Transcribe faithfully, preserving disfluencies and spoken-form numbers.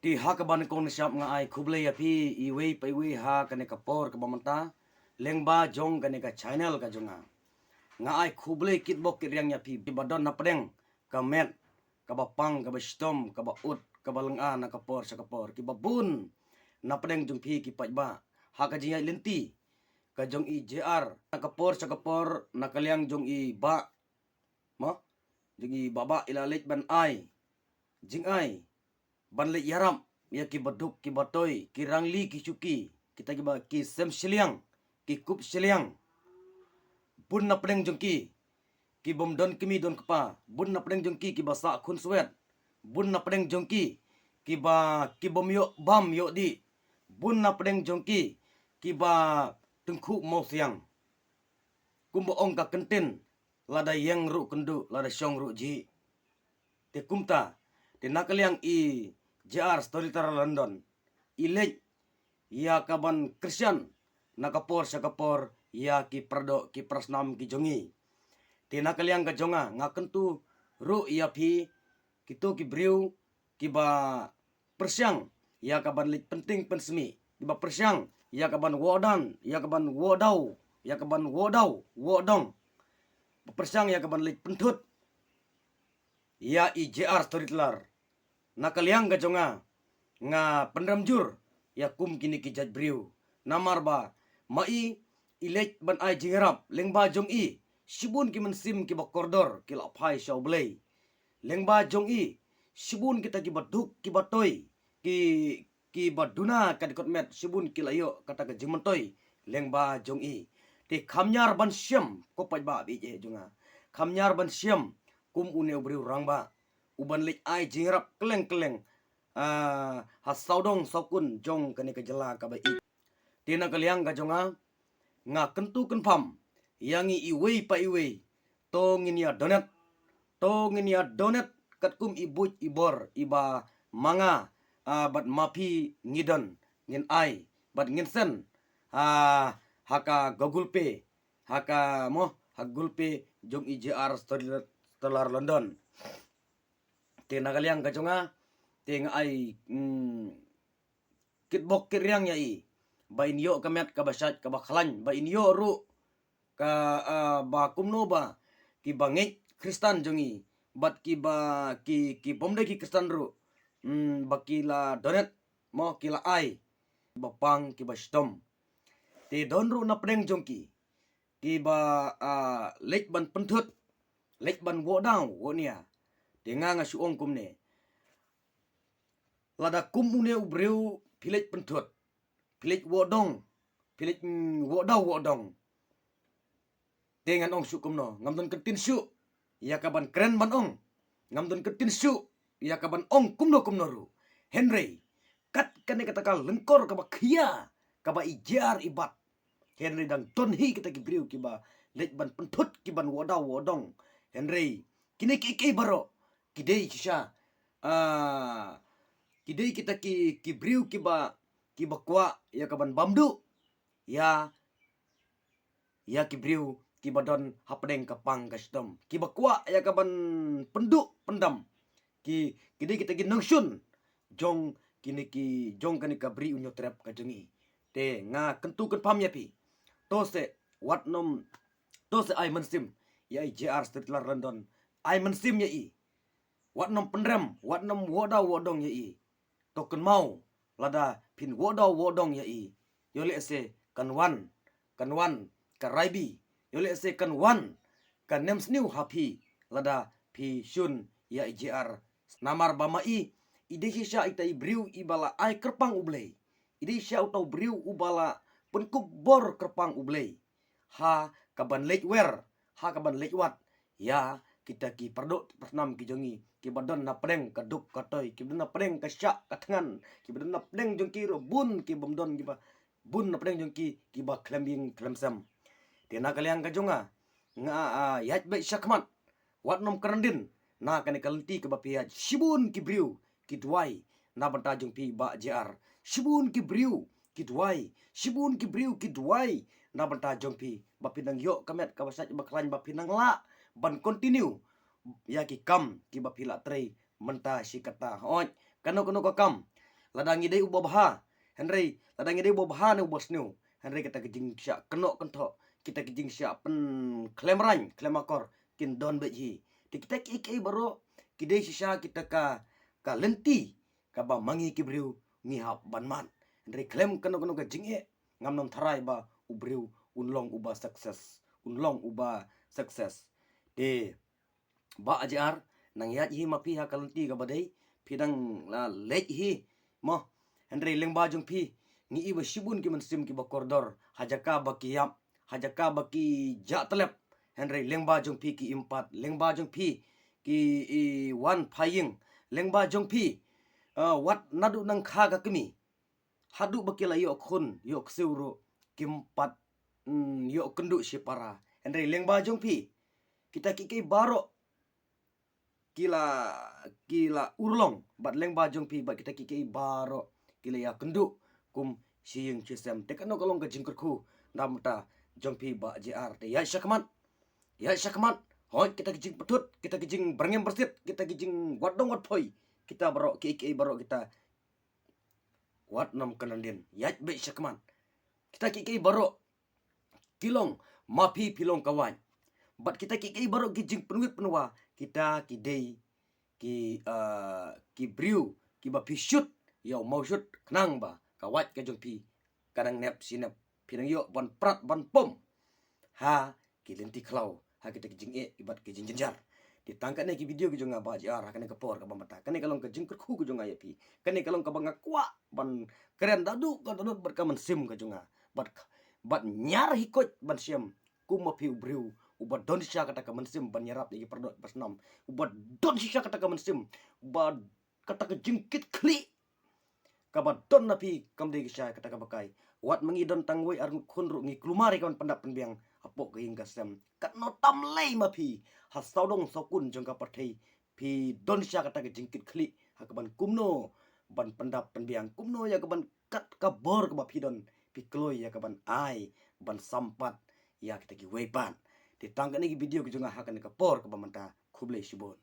Te ha kaba nyngkong nyngshap nga ai khublei ïa phi iwei pa iwei ha kane ka por kaba mynta lyngba jong kane ka channel ka jong nga. Nga ai khublei kitbok kitrwiang ïa phi kiba don napdeng ka met, kaba pang, kaba shitom, kaba ut, kaba lynga na ka por sha ka por, kiba bun napdeng jong phi ki paidbah ha ka jingïaid lynti ka jong i J R na ka por sha ka por, na ka liang jong i Bah, mo, jong i Bah, Bah i la leit ban ai jingai ban leit ïarap ïa kiba duk kiba toi, ki rangli ki shuki, kita kiba ki sem shiliang, ki kup shiliang. Bun napdeng jong ki ki bym don kmie don kpa, bun napdeng jong ki kiba sah khun swet, bun napdeng jong ki kiba, ki bym ïoh bam ïoh dih, bun napdeng jong ki kiba tyngkhuh mawsiang. Kumba ong ka kyntien, lada ïeng ruh kynduh, lada shong ruh jhieh. Te kumta, te na ka liang i J R Storyteller London i leit ïa kaban kyrshan na ka por sha ka por ïa ki paradoh ki parasnam ki jong ngi. Te na ka liang ka jong nga, nga kyntu ruh ïa phi, kito ki briew kiba pyrshang ïa kaban leit pynting pynsmih, kiba pyrshang ïa kaban wad, ïa kaban wad, ïa kaban wad, wad dong, ba pyrshang ïa kaban leit pynthut ïa i J R Storyteller. Na ka liang ka jong nga, nga pynrem jur ïa kum kine ki jait briew. Namar ba ma i i leit ban ai jingïarap, lyngba jong i shibun ki mynsiem kiba kordor ki la phai sha U Blei. Lyngba jong i shibun kita kiba duk kiba toi, ki, kiba duna ka dkot met, shibun ki la ïoh kata ka jingmyntoi lyngba jong i. Te kham ñiar ban shem, ko paidbah ba ïeit jong nga, kham ñiar ban shem kum une u briew rangbah uban leit ai jingïarap kylleng kylleng, ah, ha sawdong sawkun jong kane ka jylla kaba ïeit. Te na ka liang ka jong nga, nga kyntu kynpham ïa ngi iwei pa iwei, to ngin ïa donate, to ngin ïa donate katkum i buit i bor iba ma nga, ah, bad ma phi ngi don, ngin ai bad ngin send, ah, ha ka Google Pay, ha ka, mo, ha Google Pay jong i J R Storyteller London. Te na ka liang ka jong nga, te nga ai, mm, kitbok kitrwiang ïa i, ba in ïoh ka met kaba shait kaba khlaiñ, ba in ïoh ruh ka, ah, ba kumno ba kiba ngeit Khristan jong i bad kiba ki, ki bym dei ki Khristan ruh, mm, ba ki la donate, mo, ki la ai, ba pang kiba shitom. Te don ruh napdeng jong ki kiba, ah, leit ban pynthut, leit ban wad, wad nia. Te nga, nga shu ong kumne, lada kum une u briew phi leit pynthut, phi leit wad, phi leit, mm, wad, wad. Te ngan ong shuh kumno, ngam don kyntien shuh ïa kaban kren ban ong, ngam don kyntien shuh ïa kaban ong kumno kumno ruh. Hynrei kat kane kata ka lyngkor kaba khia kaba i J R i bat, hynrei dang don hi kita ki briew kiba leit ban pynthut, kiban wad, wad. Hynrei kine kiei kiei baroh ki dei shisha, ah, ki dei kita ki, ki briew kiba, kiba kwah ïa kaban bam duh ïa, ïa ki briew kiba don hapdeng ka pang ka shitom, kiba kwah ïa kaban pynduh pyndam. Ki, ki dei kita ki nongshun jong kine ki, jong kane ka Bri U Hynñiewtrep ka jong ngi. Te nga kyntu kynpham ïa phi, to se wat nym, to se ai mynsiem ïa i J R Storyteller London, ai mynsiem ïa i. Wat nym pynrem, wat nym wad, wad ïa i. To kynmaw, lada phin wad, wad ïa i, ïoh lehse kan wan, kan wan ka raibi, ïoh lehse kan wan ka nemsniew ha phi lada phi shun ïa i J R. Namar ba ma i, i dei shisha ita i briew iba la ai kyrpang U Blei. I dei shisha uta u briew uba la pynkup bor kyrpang U Blei ha kaban leit wer, ha kaban leit wad ïa kita ki paradoh parasnam ki jong ngi, kiba don napdeng ka duk ka toi, kiba don napdeng ka shah ka thngan, kiba don napdeng jong ki ruh bun ki bym don, kiba bun napdeng jong ki kiba khlem ïing khlem sem. Te na ka liang ka jong nga, nga, ah, ïaid beit shakhmat, wat nym kren dien na kane ka lynti kaba phi ïaid. Shibun ki briew ki duwai na bynta jong phi Bah J R. Shibun ki briew ki duwai, shibun ki briew ki duwai na bynta jong phi, ba phin nang ïoh ka met kaba shait ba khlaiñ, ba phin nang lah ban continue ïa ki kam kiba phi la trei mynta shi katta. Hooid, kano kano ka kam lada ngi dei uba bha, hynrei lada ngi dei uba bha ne uba sniew, hynrei kita ki jingshah kynnoh kynthoh, kita ki jingshah pynkhlem rain khlem akor kin don beit hi. Te kita kiei kiei baroh ki dei shisha kita ka, ka lynti kaba ma ngi ki briew ngi hap ban mad. Hynrei khlem kano kano ka jingeh, ngam nym tharai ba u briew un long uba success, un long uba success. Te Bah J R, nang ïaid hi ma phi ha ka lynti kaba dei, phi dang la leit hi mo. Hynrei lyngba jong phi ngi i ba shibun ki mynsiem kiba kordor, ha jaka ba ki ïap, ha jaka ba ki jah tlep, hynrei lyngba jong phi ki im pat, lyngba jong phi ki i wan phai ïing, lyngba jong phi, uh, wat naduh nang kha ka kmie haduh ba ki la ïoh khun ïoh ksiew ruh kim pat, mm, ïoh kynduh shipara. Hynrei lyngba jong phi kita kiei kiei baroh ki la, ki la urlong, bad lyngba jong phi bad kita kiei kiei baroh ki la ïa kynduh kum shi ïing shi sem. Te kano ka long ka jingkyrkhu na bynta jong phi Bah J R? Te ïaid shakhmat, ïaid shakhmat. Hooid, kita ki jingpyntut, kita ki jingbyrngem byrsit, kita ki jingwad dong wad phoi, kita baroh kiei kiei baroh kita wat nym kynran dien, ïaid beit shakhmat. Kita kiei kiei baroh ki long ma phi, phi long ka wait. Bad kita kiei kiei baroh ki jingpynwit pynwa, kita ki dei ki, uh, ki briew kiba phi shoot ïa u mawshut khnang ba ka wait ka jong phi ka dang nep shi nep, phi dang ïoh ban prat ban pom ha ki lynti khlaw, ha kita ki jingeh bad ki jingjynjar. Te tang kane ki video ki jong nga Bah J R, ha kane ka por kaba mynta, kane ka long ka jingkyrkhu ka jong nga ïa phi. Kane ka long kaba nga kwah ban kren da duh ka dohnud bad ka mynsiem ka jong nga. Bad, bad ñiar hi koit ban shem kum ma phi u briew uba don shisha kata ka mynsiem ban ïarap ïa ki paralok ba snam, uba don shisha kata ka mynsiem, uba kata ka jingkit khlieh kaba don na phi kam dei ki shai kata kaba kai. Wat ma ngi don tang wei ar ngut khun ruh ngi kulmar ïa ka ban pyndap pynbiang hapoh ka ïing ka sem. Katno tam lei ma phi ha sawdong sawkun jong ka pyrthei phi don shisha kata ka jingkit khlieh ha ka ban kumno ban pyndap pynbiang, kumno ïa ka ban kat ka bor kaba phi don phi kloi ïa ka ban ai ban sampat ïa kita kiwei pat. Te tang kane ki video ki jong nga ha kane ka por kaba mynta, khublei shibun.